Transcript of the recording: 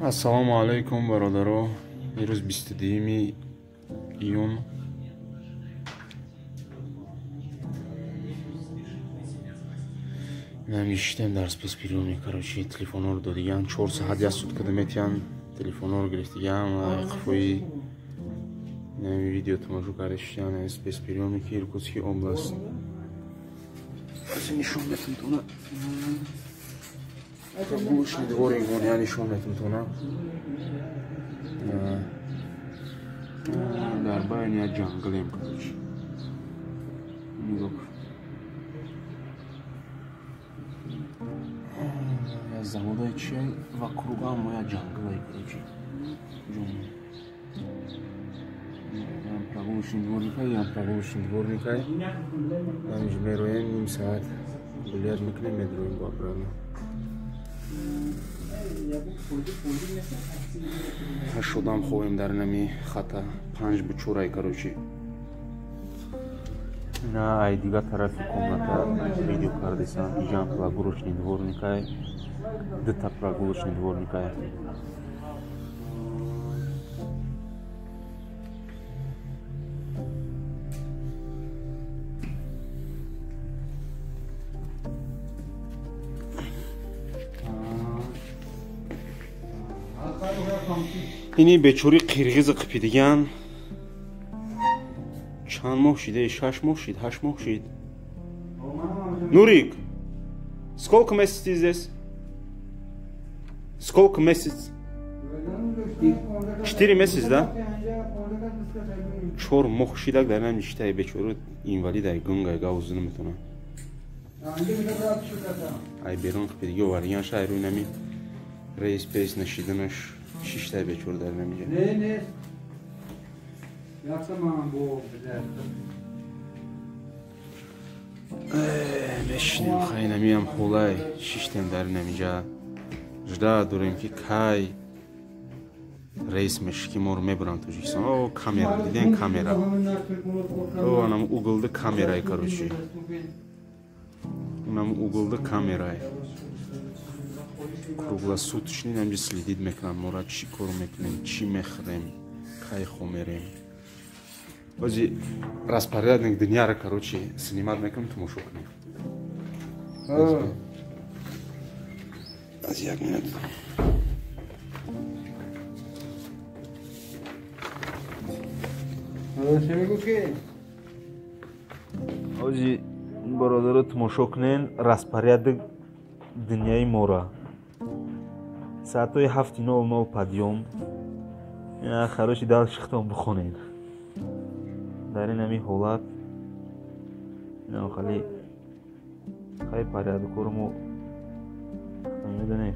Ассалому алайкум, бародаро. Ирӯз 22 июн. Намиштем дар спецприёме, короче, телефонҳоро додиган, 4 саат як сутка метиҳан, телефонҳоро гирифтиган, қафои нами видео тамошо карда шиштан спецприёме ки Иркутский область. Нишон метам тона. Прогулочный дворик вон я нишон метам тона. Дар байни як ҷанглем, короче. Нигоҳ. Я заводаи чай вокруг ҳама як ҷанглай, короче. Ям прогулочный дворникай, ям прогулочный дворникай. Ҳаминҷо мероем, ним саат гулять мекунем, медроем бо обратно. Шудам хоҳем дар нами хата 5 бу 4, короче. На ай дигар тарафи комната видео кардесам, иҷам прогулочный дворникай, дута прогулочный дворникай. Ини бечори қирғизи қипидиган чанд моҳ шид? 6 моҳ шид, 8 моҳ шид. Нурик, сколько месяц ты здесь? Сколько месяц? 4 месяц, да? 4 моҳ шидак дар нам иштай бечори инвалид ай гунгай гавзу наметона. Ай берун қипидиги овардиган ша ай рӯи нами рейс пейс нашиданаш шиштай бечор дар намиҷа. Не, не. Ясаман бо бизар. Мешинем хай намиам ҳолай шиштем дар намиҷа. Жда дорем ки кай рейс меши ки моро мебарам Тоҷикистон. О, камера, диден камера. О, анам углда камерай, короче. Унам углда камерай. Круглосуточный намҷи следид мекунам мора чӣ кор мекунем, чӣ мехӯрем, кай хомерем. Ози распорядник дняра, короче, снимать мекунем, тамошо кунем. Аз як минут. Ози бародаро тамошо кунен распорядок дняи мора. Саатҳои 7:00 подъём. Хороши дал шихтон бихонед. Дар ин ҳамин ҳолат инам хали хай порядокҳоро мо медонем.